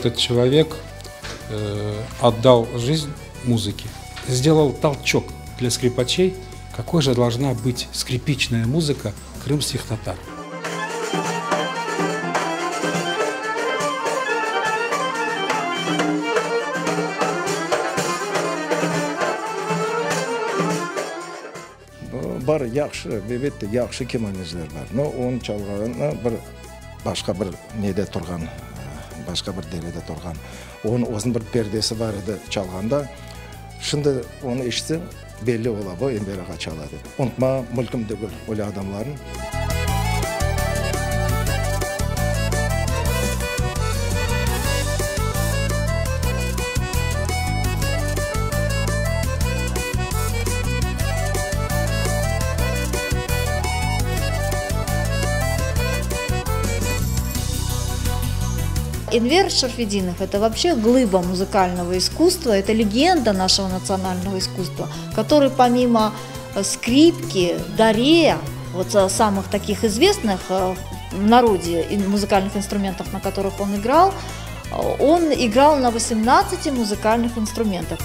Этот человек э, отдал жизнь музыке, сделал толчок для скрипачей, какой же должна быть скрипичная музыка крымских татар. Bar yahşı, elbette, yahşı kemaneciler bar. No, onıñ çalğanı bir başqa bir nede turğan, başqa bir derede turğan. Onıñ özüniñ bir perdesi bar edi çalğanda. Şimdi onı eşitseñ, belli ola, bu Enver ağa çala dep. Unutmağa mülküm degil öyle adamlarnı. Энвер Шарфетдинов – это вообще глыба музыкального искусства, это легенда нашего национального искусства, который помимо скрипки, даре, вот самых таких известных в народе музыкальных инструментов, на которых он играл, он играл на 18 музыкальных инструментах.